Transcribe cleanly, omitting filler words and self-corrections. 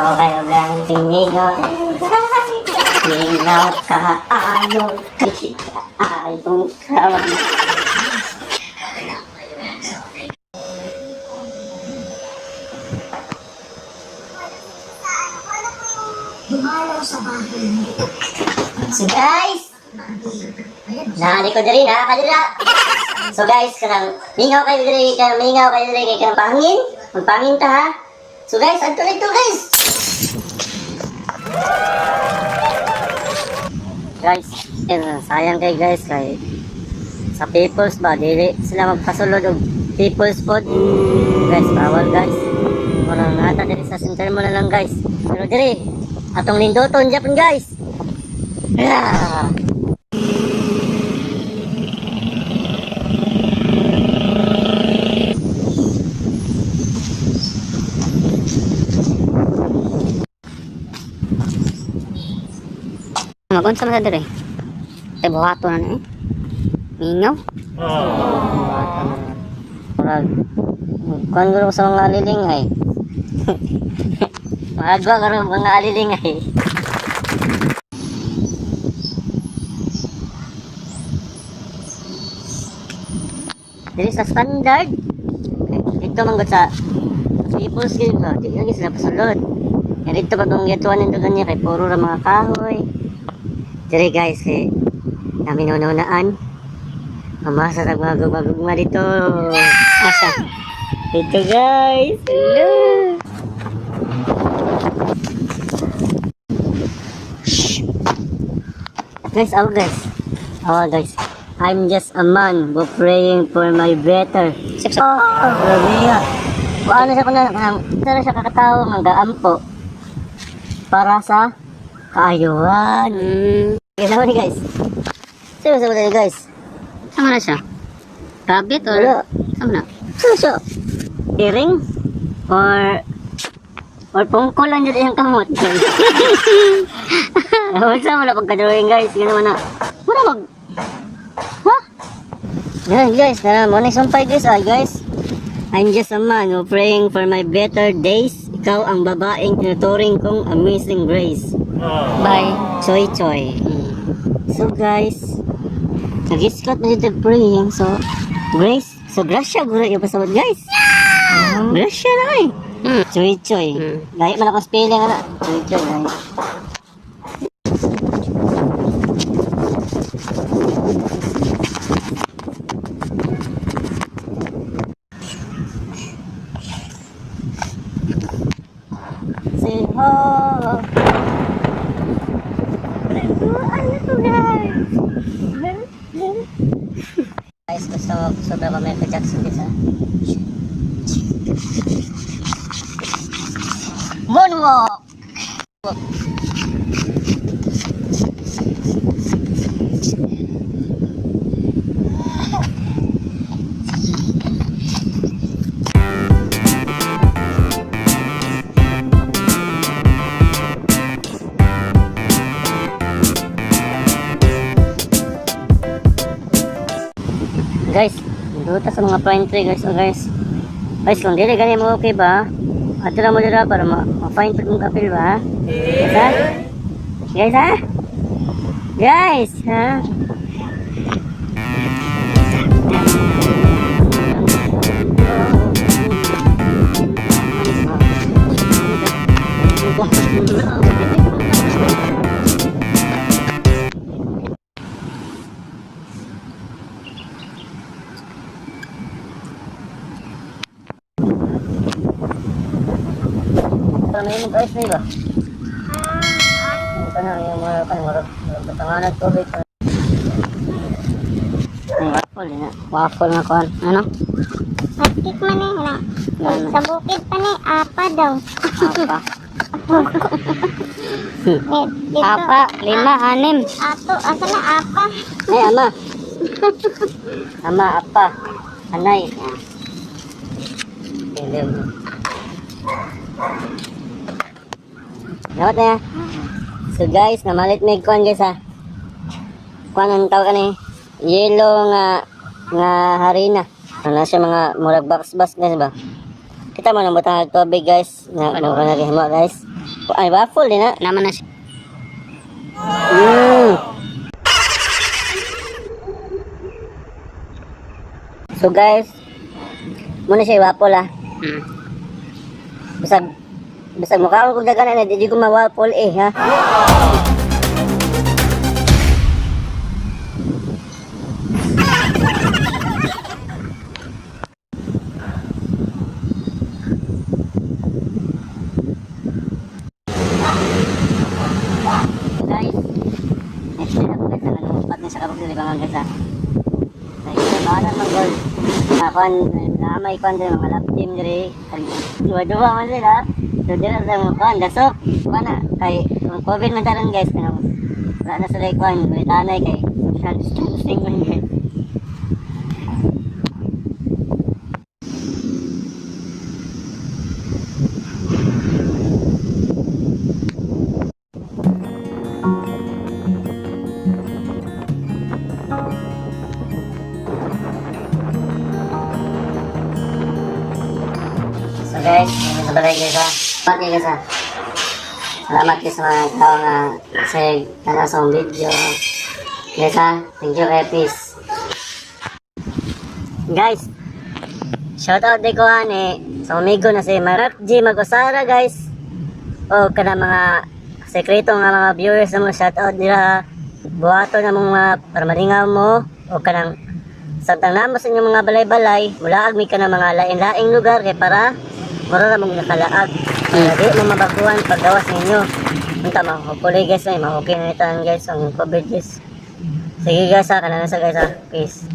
Mingaw kayo lang mingaw. Mingaw kaayo. Ayong ka. Dumalaw sa bahay mo. So guys, nahali ko diri na kadira. So guys, kanang mingaw kayo diri, kanang mingaw kayo diri kay kanang pangin. Magpangin ta ha. So guys, adto dito guys. Guys, eh, sayang kay guys kay sa people's ba dili sila magpasulod og people's food. Guys, bawal guys. Mura na ata diri sa center mo na lang guys. Pero diri atong lindoton Japan guys. Ah! Magunsa man sa dire. Tay buhato na ni. Eh. Mingaw. Murag, kuhan guro ko sa mga alilingay. Magwa karon mga alilingay. Dili sa standard. Dito man gud sa people's gid ba, di lagi sila pasulod. Kaya dito pa kung gituan nito ganyan kay puro ra mga kahoy. Diri guys kay namin unaan. Mamasa tag mga gugma dito. Asa? Dito guys. Hello. Guys, ako guys. Ako guys. I'm just a man who praying for my better. Sip, sip. Oh, grabe nga. Paano siya kuna, kanang, sana siya kakatao nga gaampo para sa kaayuhan. Kailangan ni guys. Sino sa ni guys? Sama na siya. Rabbit or Wala. sama na? Sino siya? Earring? Or pungkol lang dyan iyang kamot. Wala sa wala pagka-drawing guys. Ganun na. Wala mag... Ha? Yan guys, na mo na sumpay guys. Ay guys. I'm just a man who praying for my better days. Ikaw ang babaeng tinuturing kong amazing grace. Bye. Choy choy. So guys, nag-scout na dito praying. So, grace. So, grasya guro yung pasabot guys. Grasya na eh. Choy choy. Gaya man akong spelling ana. Choy choy. Gaya. Say ho. Ano to guys? Guys, gusto mo sobra pa Michael Jackson dito. Moonwalk! Guys, duta sa mga pine tree guys, oh guys. Guys, kung dili gani mo okay ba? Ato na mo dira para ma-find pud mong kapil ba? Guys, ha? Guys, ha? Guys, ha? Para may mong guys na iba. Ano yung mga kanang batangan tubig. Ay, waffle na. Waffle nga kuan. Ano? Matik man eh na. Sa bukid pa ni, apa daw. Apa. Eh, dito. Apa, lima, anim. Ato, asa na apa? Ay, ama. Ama, apa. Anay. Hindi. Dapat na ya. So guys, namalit may kuan guys ha. Kuan ang tawag ni yellow nga nga harina. Ano siya mga murag box box guys ba? Kita mo nang butang tubig guys. Na ano ka na guys. Ay, waffle din na. Naman na siya. So guys, muna siya waffle ah. Bisag bisag mukha ko kung daghan na di ko ma-waffle eh ha. Guys, next time ako guys, ang ano, pat na sa kabog nila mga guys ah. Ay, bahala man gol. Kuan, na may kuan diri mga lap team diri. Duwa-duwa man sila. So dira sa mga kuan dasok. Kuan na kay kung COVID man taron guys kanang wala na sila kuan, may tanay kay social distancing man guys. So guys, sa balay guys ha. Salamat kayo guys ha. Salamat kayo sa mga tao nga sa tanaw sa akong video. Guys ha, thank you kay peace. Guys, shout out di ko ani sa amigo na si Mark G Magosara guys. O kana mga sekreto nga mga viewers na mo shout out nila ha. Buhato na mong mga para malingaw mo o kanang samtang namo sa inyong mga balay-balay, mulaag mi ka na mga lain-laing lugar kay para mura ra mong nakalaag. Para di mo mabaguhan paggawas ninyo. Unta ma, hopefully guys ay ma-okay na ito guys ang COVID guys. Sige guys ha, kanana sa guys ha. Peace.